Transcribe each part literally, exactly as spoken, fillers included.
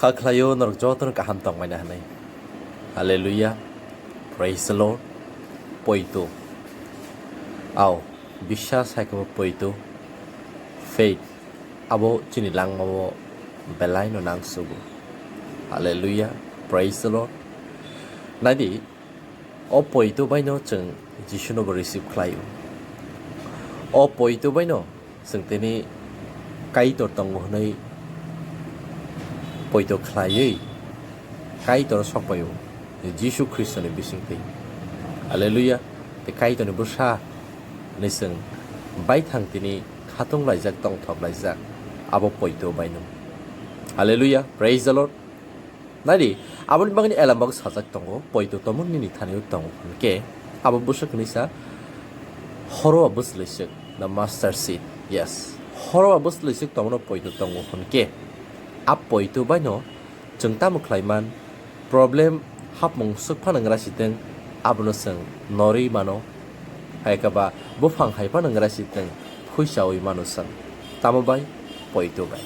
Kha khlaio norok jotono kaham tongmani hwnwi. Hallelujah. Praise the Lord. Poito. Ao, biswas hai khe bo poito. Faith. Abo chini langmao belaino nangsugo. Hallelujah. Praise the Lord. Naidi, o poito baino chwng Jisuno bo receive khlaio. O poito baino chwng tini Kaitor tongo hwnwi poito khlaiwi Kaitor sokpaio Jisu Khristoni bisingtwi. Hallelujah. Tei Kaitorni bwsa hwnwi chwng baithang tini khatung laijak, tongthok laijak abo poito baino. Hallelujah. Praise the Lord. Naidi, aboni bagwino elambok sajak tongo, poito tomung nini thani-o tongo hwnkhe, abo bwswk hinwi sa, horo bwswlwiswk, the master seed, yes, horo bwswlwiswk tongmano poito tongo hwnkhe, a poito baino chwng tamo khlai man, problem hapmung swk phano wngrai sitwng, abono chwng norwi mano, hai khe ba buphang hai phano wngrai sitwng, phuisaui mano chwng, tamo bai? Poito bai.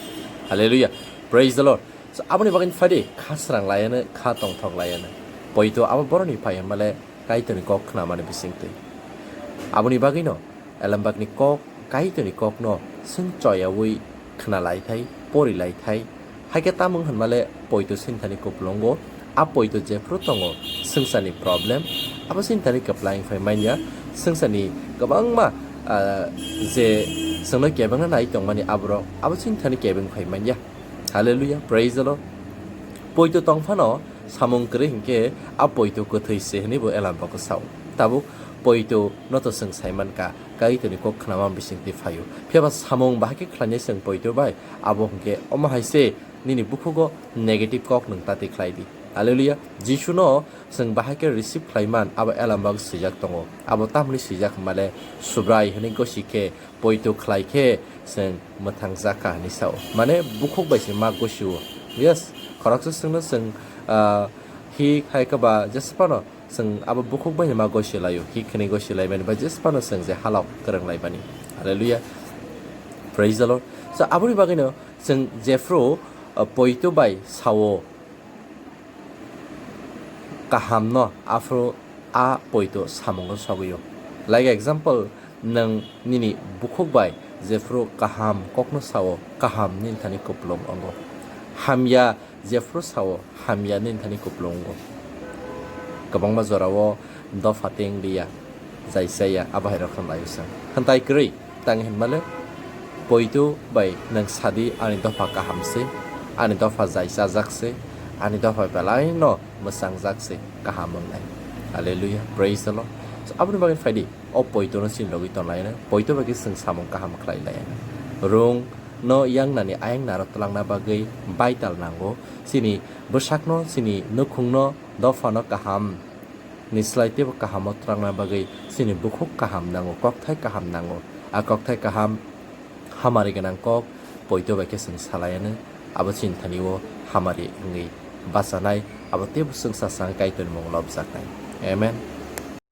Hallelujah, praise the Lord. So, aboni bagwi phai di, kha srang laiano, kha tongthok laiano. Poito abo borokni phai hwnmale Kaitorni kok khnamani bisingtwi. Aboni bagwino elembakni kok, Kaitorni kokno chwng choyaui khna lai thai, pori lai thai. Hai khe tamung hwnmale poito sinthani kupulungo, a poito jephru tongo swngcharni problem, abo sinthani kwplai wng phai manya, swngcharni kwbangma, ah, je chwngno kebengna nai tongmani aborok, abo sinthani kebeng phai manya. Hallelujah, praise the Lord. Poito tong phano samung kwrwi hinkhe a poito kwthwi se hwnwi bo elambok sao. Tabuk poito no to chwng sai mankha, Kaitorni kok khnama bisingtwi phaio. Phiya ba samung bahai khe khlainai chwng poito bai, abo hinkhe omo hai se nini bukhugo negative kok nwng tati khlai di. Hallelujah. Jisuno chwng bahai khe receive khlai man, abo elambok swijak tongo. Abo tamni swijak hwnmale Subrai hwnwi gosi khe poito khlai khe chwng mwthang jakha hwnwi sao. Mane bukhuk bai se ma gosio. Yes, khoroksa chwngno chwng, ah, hi khai khe ba jesa phano chwng abo bukhuk bai ma gosi laio. Hi khwnwi gosi lai mani ba jesa phano chwng je halok kwrwng lai mani. Hallelujah. Praise the Lord. So, aboni bagwino chwng jephru, ah, poito bai sao, kahamno aphuru a poito samungo sogwio. Like example, nwng nini bukhuk bai jephru kaham kokno sao, kaham nini thani kupulung wngo. Hamya jephru sao, hamya nini thani kupulung wngo. Kwbangma jorao dopha teng liya, jai chaya, abo hai rok khe laio chwng. Hwntai kwrwi, tang hinmale, poito bai nwng sadi ani dopha kaham se, ani dopha jai chajak se, ani dopha belai no mwchang jak se, kaham wngnai. Hallelujah, praise the Lord. So, aboni bagwi phai di, o poito no chini logwi tonglai no, poito bai khe chwng samung kaham khlai lai no. Rung no yang nani ayang naro twlangna bagwi baital nango, chini bwsak no, chini nukhung no, dopha no kaham ni slai teibo kaham o twlangna bagwi chini bukhuk kaham nango, kokthai kaham nango. A kokthai kaham, hamari gwnang kok, poito bai khe chwng salaiano, abo chini thani o hamari wngwi bachanai, abo teibo chwngsa chang Kaitorni mung lobjaknai. Amen.